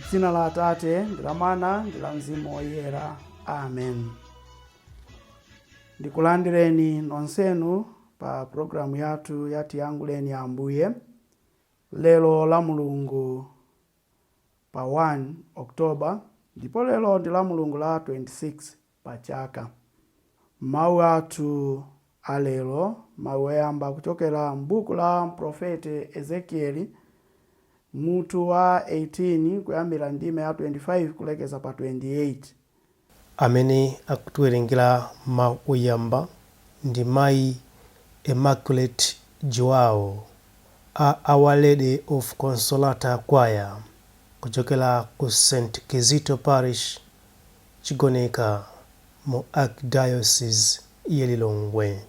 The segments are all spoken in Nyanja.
Dzina la Atate ndi la Mwana ndi la Mzimu Woyera. Amen. Ndikulandireni nonsenu pa programu yathu ya Tiyankhuleni Ambuye lero la Mulungu pa 1 October, ndipo lero ndi la Mulungu la 26 pa chaka. Mawu athu alero, mawu oyamba kuchokera m'buku la mprofete Ezekieli, mutu wa 18, kuyambira ndime ya 25 kulekeza pa 28. Amene akutiwerengera mawu oyamba ndi Mayi Immaculate Joao a Our Lady of Consolata Choir kuchokera ku St Kizito Parish, Chigoneka, mu Archdiocese ya Lilongwe.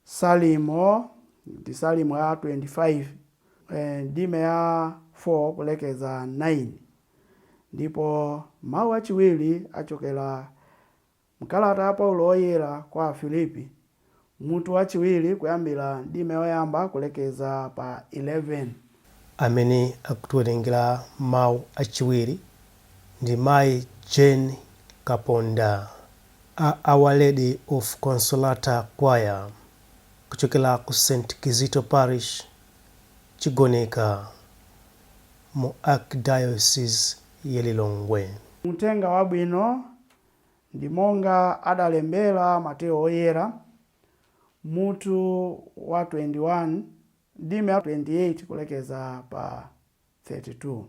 Salimo ndi Salimo ya 25, ndime ya 4 kulekeza 9, ndipo mawu achiwiri achokera mkalata ya Paulo Oyera kwa Afilipi, mutu wachiwiri, kuyambira ndime yoyamba kulekeza pa 11. Amene akutiwerengera mawu achiwiri ndi Mayi Jane Kaponda a Our Lady of Consolata Choir kuchokera ku St Kizito Parish, Chigoneka, mu Archdiocese ya Lilongwe. Uthenga Wabwino ndi monga adalembera Mateyo Oyera, mutu wa 21, ndime ya 28 kulekeza pa 32.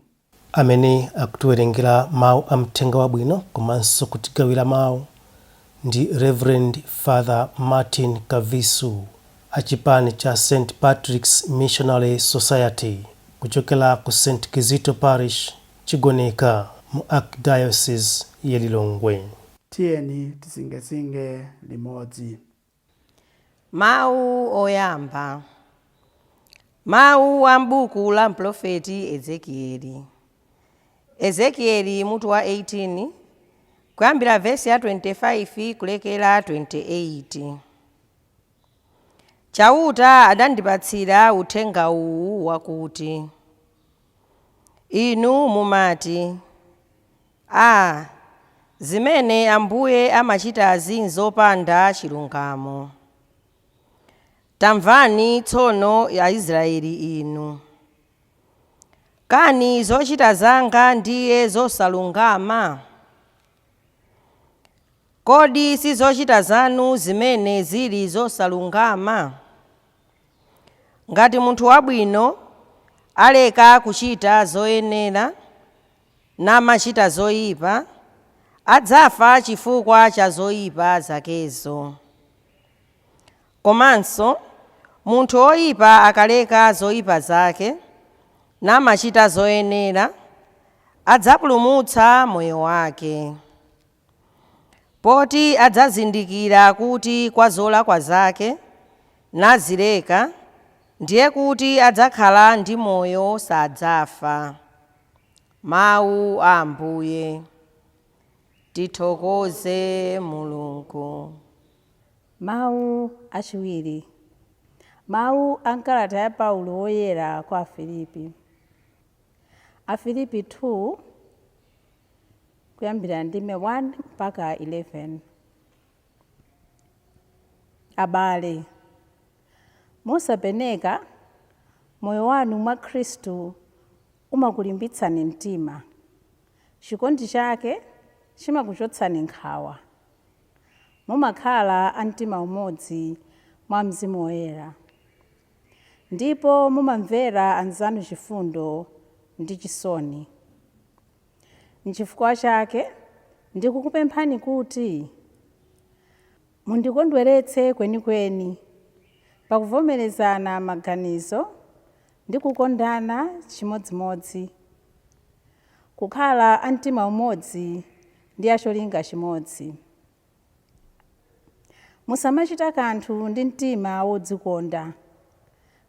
Amene akutiwerengera mawu a mthenga wabwino komanso kutigawira mawu ndi Reverend Father Martin Kavisu a chipani cha St Patrick's Missionary Society kuchokera ku St Kizito Parish, Chigoneka, mu Archdiocese ya Lilongwe. Tiyeni tisingesinge limodzi. Mawu oyamba, mawu a m'buku la mprofeti Ezekieli. Ezekieli mutu wa 18, kuyambira vesi ya 25 kulekera 28. Chauta adandipatsira uthenga uwu wakuti: Inu mumati, "A, zimene Ambuye amachitazi nzopanda chilungamo." Tamvani tsono, Aisraeli inu. Kani zochita zanga ndiye zosalungama? Kodi si zochita zanu zimene zili zosalungama? Ngati munthu wabwino aleka kuchita zoyenera namachita zoyipa, adzafa chifukwa cha zoyipa zakezo. Komanso munthu woyipa akaleka zoyipa zake namachita zoyenera, adzapulumutsa moyo wake, poti adzazindikira kuti kwa zolakwa zake nazileka, ndiye kuti adzakhala ndi moyo, sadzafa. Mawu a Ambuye. Tithokoze Mulungu. Mawu achiwiri, mawu a mkalata ya Paulo Woyera kwa Afilipi. Afilipi 2, kuyambira ndime 1 mpaka 11. Abale, mosapeneka moyo wanu mwa Khristu umakulimbitsani mtima. Chikondi chake chimakuchotsani nkhawa. Mumakhala a mtima umodzi mwa Mzimu Woyera, ndipo mumamvera anzanu chifundo ndi chisoni. Nchifukwa chake ndikukupemphani kuti mundikondweretse kwenikweni pakuvomerezana maganizo ndi kukondana chimodzimodzi, kukhala a mtima umodzi ndi acholinga chimodzi. Musamachita kanthu ndi mtima wodzikonda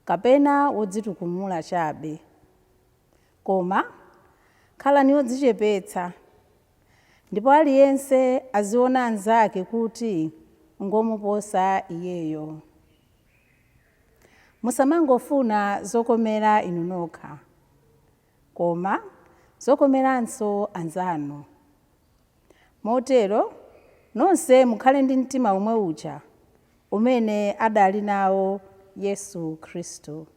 kapena wodzitukumula chabe, koma khalani odzichepetsa, ndipo aliyense aziona anzake kuti ngomuposa iyeyo. Musamangofuna zokomera inu nokha, koma Zokomeranso anzanu. Motero nonse mukhale ndi mtima omwe uja umene adali nawo Yesu Khristu.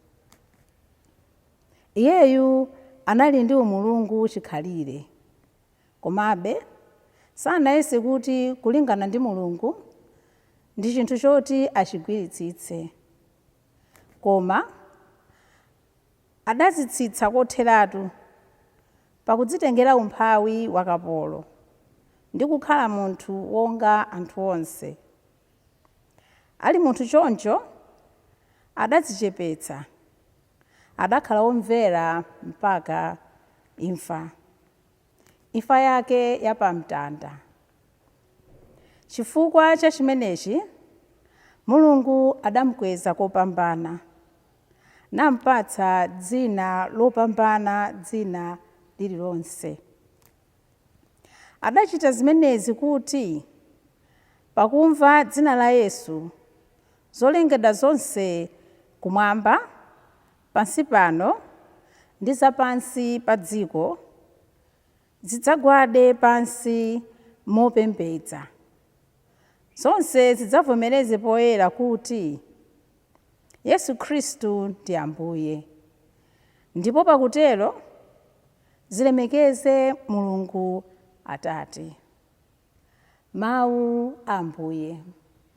Iyeyu anali ndi umulungu chikhalire, komabe sanayese kuti kulingana ndi Mulungu ndi chinthu choti achigwiritsitse, koma adadzitsitsa kotheratu pakudzitengera umphawi wa kapolo ndi kukhala munthu wonga anthu onse. Ali munthu choncho adadzichepetsa, adakhala womvera mpaka imfa, imfa yake yapamtanda. Chifukwa cha chimenechi Mulungu adamukweza kopambana, nampatsa dzina lopambana dzina lililonse. Adachita zimenezi kuti pakumva dzina la Yesu, zolengedwa zonse kumwamba, pansi pano ndi zapansi pa dziko zidzagwade pansi mopembedza. Zonse zidzavomereze poyera kuti Yesu Khristu ndi Ambuye, ndipo pakutero zilemekeze Mulungu Atate. Mawu a Ambuye.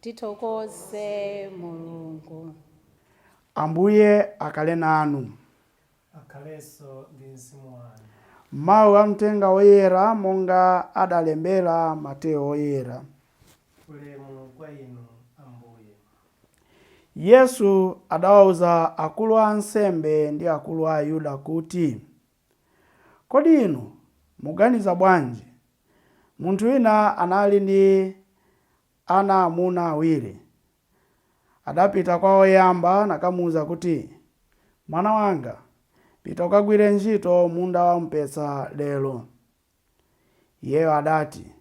Tithokoze Mulungu. Ambuye akhale nanu. Akhalenso ndi mzimu wanu. Mawu a Mthenga Woyera monga adalembera Mateyo Woyera. Ulemu kwa inu, Ambuye. Yesu adawawuza akulu a ansembe ndi akulu a Ayuda kuti, Kodi inu muganiza bwanji? Munthu wina anali ndi ana amuna awiri. Adapita kwa woyamba nakamuwuza kuti, Mwana wanga, pita ukagwire ntchito munda wamphesa lero. Iyeyo adati,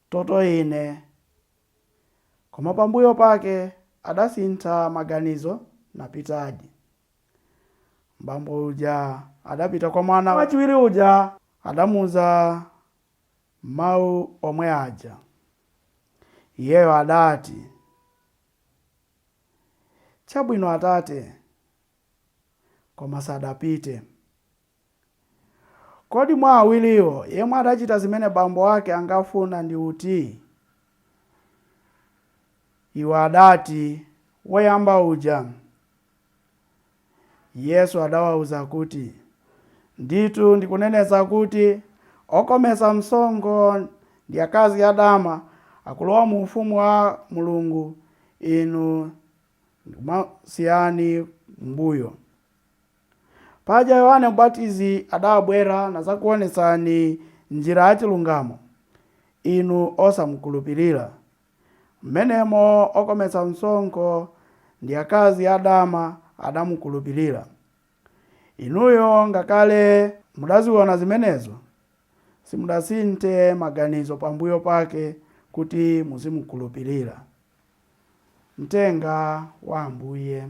Toto ine. Koma pambuyo pake adasintha maganizo napitadi. Bambo uja adapita kwa mwana wachiwiri uja, adamuwuza mawu omwe aja. Iyeyo adati, Chabwino atate, koma sadapite. Kodi mwa awiriwo yemwe adachita zimene bambo ake ankafuna ndi uti? Iwo adati, Woyamba uja. Yesu adawawuza kuti, Ndithu ndikunenetsa kuti okhometsa msonkho ndi akazi adama akulowa mu ufumu wa Mulungu inu ndikumasiyani mbuyo. Paja Yohane Mbatizi adabwera nadzakuonetsani njira ya chilungamo, inu osamukhulupirira. Mmenemo okhometsa msonkho ndi akazi adama adamukhulupirira. Inuyo ngakhale mudaziona zimenezo, simudasinthe maganizo pambuyo pake kuti muzimukhulupirira. Mthenga wa Ambuye.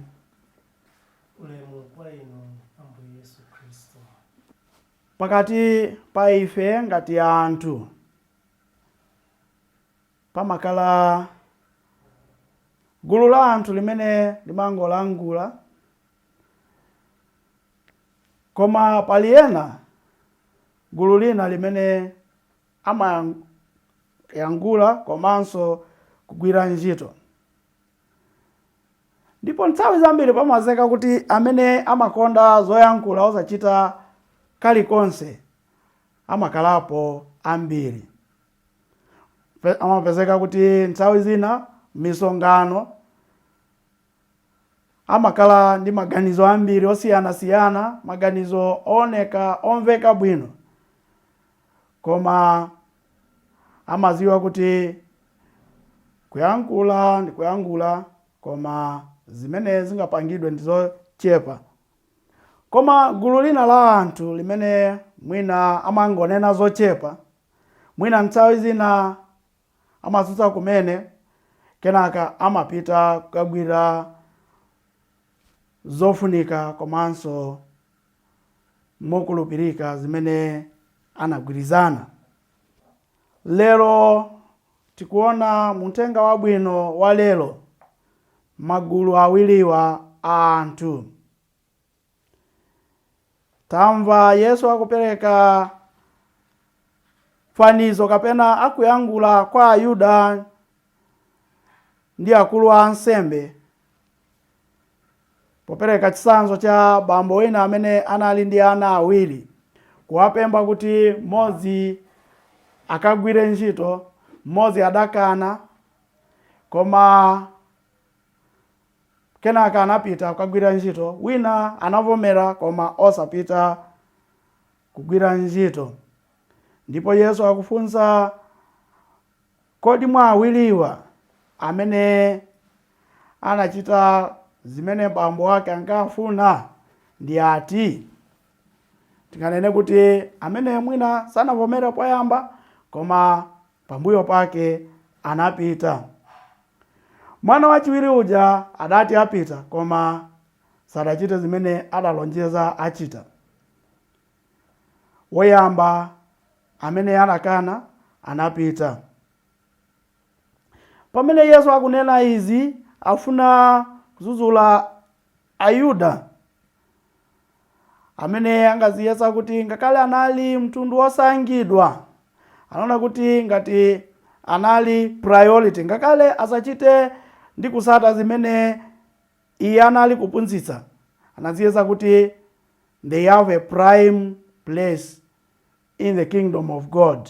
Ulemu kwa inu, Ambuye Yesu Khristu. Pakati pa ife ngati anthu pamakhala gulu la anthu limene limangolankhula, koma pali ena gulu lina limene amayankhula komanso kugwira ntchito. Ndipo nthawi zambiri pamazeka kuti amene amakonda zoyankhula osachita kalikonse amakhalapo ambiri. Amapezeka kuti nthawi zina misonkhano amakhala ndi maganizo ambiri osiyanasiyana, maganizo ooneka omveka bwino, koma amaziwa kuti kuyankhula ndi kuyankhula, koma zimene zingapangidwe ndi zochepa. Koma gulu lina la anthu limene mwina amangonena zochepa, mwina nthawi zina amatsutsa kumene, kenaka amapita kukagwira zofunika komanso Mokulupirika zimene anagwirizana. Lero tikuona muthenga wabwino wa lero magulu awiriwa a anthu. Tamva Yesu akupereka fanizo kapena akuyankhula kwa Ayuda ndi akulu a ansembe, popereka chitsanzo cha bambo wina amene anali ndi ana awiri, kuwapempha kuti mmodzi akagwire ntchito. Mmodzi adakana, koma kenaka anapita kukagwira ntchito. Wina anavomera, koma osapita kugwira ntchito. Ndipo Yesu akufunsa, kodi mwa awiriwa amene anachita zimene bambo wake ankafuna ndi ati? Tinganene kuti amene mwina sanavomere poyamba, koma pambuyo pake anapita. Mwana wachiwiri uja adati apita, koma sadachite zimene adalonjeza achita. Woyamba amene anakana anapita. Pamene Yesu akunena izi, afuna kudzudzula Ayuda amene angaziyesa kuti ngakhale anali mtundu wosankhidwa, anaona kuti ngati anali priority, ngakhale asachite ndi kusata zimene iye anali kuphunzitsa, anaziyesa kuti they have a prime place in the kingdom of God.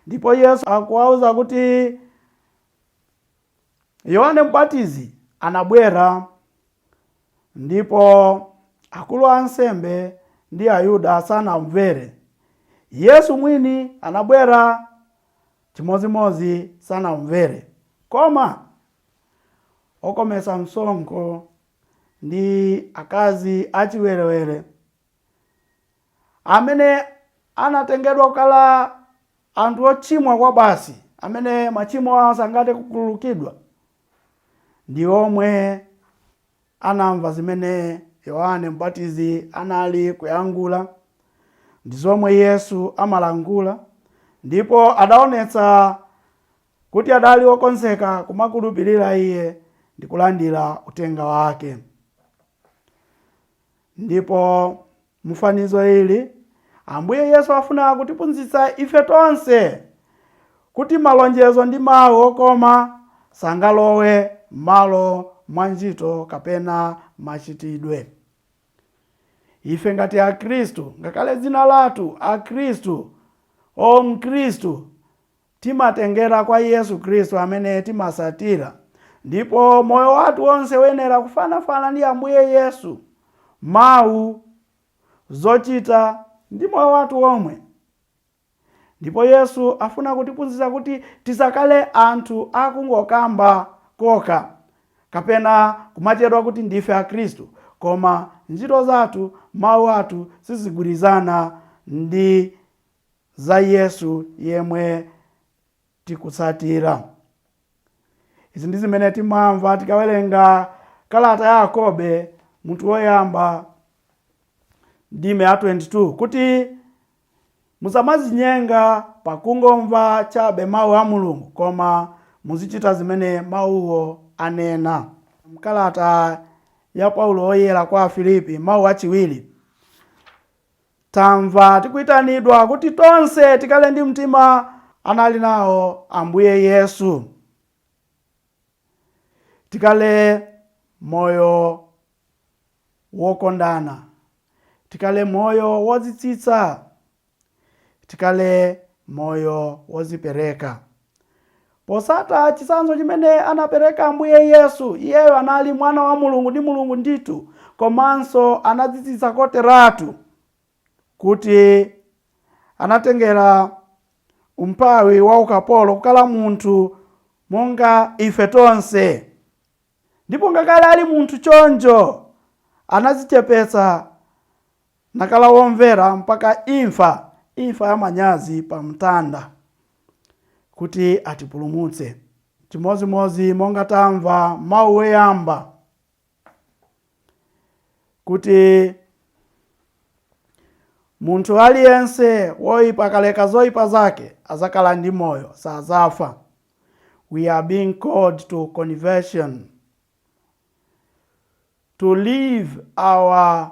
Ndipo Yesu akuwauza kuti Yohane Mbatizi anabwera, ndipo akulu a ansembe ndi Ayuda sanamvere. Yesu mwini anabwera, chimodzimodzi sanamvere. Koma okhomesa msonkho ndi akazi achiwerewere amene anatengedwa kukhala anthu ochimwa kwa basi, amene machimo awo sangathe kukhululukidwa, ndi omwe anamva zimene Yohane Mbatizi anali kuyankhula ndi zomwe Yesu amalankhula, ndipo adaonetsa kuti adali okonzeka kumakhulupirira iye ndi kulandira utenga wake. Ndipo mufanizo ili Ambuye Yesu afuna kutiphunzitsa ife tonse kuti malonjezo ndi mawu okoma sangalowe m'malo mwa ntchito kapena machitidwe. Ife ngati Akhristu, ngakhale dzina lathu Akhristu o Mkhristu, timatengera kwa Yesu Khristu amene timasatira, ndipo moyo wathu wonse uyenera kufanafana ndi Ambuye Yesu, mawu, zochita ndi moyo wathu womwe. Ndipo Yesu afuna kutiphunzitsa kuti tisakhale anthu akungokamba kokha kapena kumachedwa kuti ndife Akhristu, koma ntchito zathu, mawu athu sizigwirizana ndi za Yesu yemwe tikutsatira. Izi ndi zimene timamva tikawerenga kalata ya Yakobe mutu woyamba ndime ya 22, kuti musamazinyenga pakungomva chabe mawu a Mulungu, koma muzichita zimene mawuwo anena. Mkalata ya Paulo woyera kwa Afilipi, mawu achiwiri, tamva tikuyitanidwa kuti tonse tikhale ndi mtima anali nawo Ambuye Yesu, tikhale moyo wokondana, tikhale moyo wodzitsitsa, tikhale moyo wodzipereka posata chitsanzo chimene anapereka Ambuye Yesu. Iyeyo anali mwana wa Mulungu ndi Mulungu ndithu, komanso anadzitsitsa koteratu kuti anatengera umphawi wa ukapolo kukhala munthu monga ife tonse. Ndipo ngakhale ali munthu choncho, anadzichepetsa nakhala womvera mpaka imfa, imfa ya manyazi pa mtanda, kuti atipulumutse. Chimodzimodzi monga tamva mawu oyamba kuti Munthu aliyense woyipa akaleka zoyipa zake azakhala ndi moyo, sazafa. We are being called to conversion, to leave our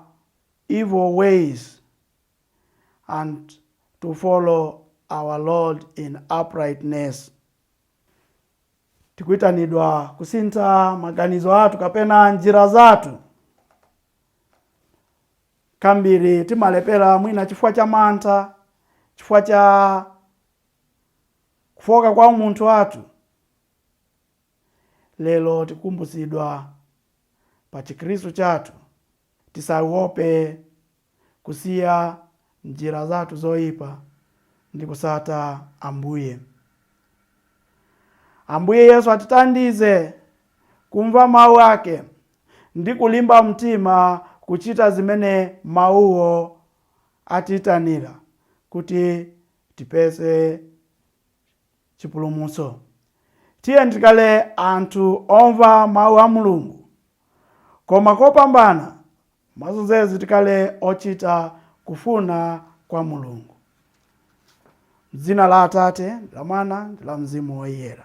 evil ways and to follow our Lord in uprightness. Tikuyitanidwa kusintha maganizo athu kapena njira zathu. Kambiri timalepera mwina chifukwa cha mantha, chifukwa cha kufoka kwa umunthu wathu. Lero tikukumbutsidwa pa Chikhristu chathu, tisaope kusiya njira zathu zoyipa ndi kusata Ambuye. Ambuye Yesu atithandize kumva mawu ake ndi kulimba mtima kuchita zimene mawuwo atiyitanira kuti tipeze chipulumutso. Tiye tikhale anthu omva mawu a Mulungu, koma kopambana mwazonsezi tikhale ochita kufuna kwa Mulungu. M'dzina la Atate, ndi la Mwana, ndi la Mzimu Woyera.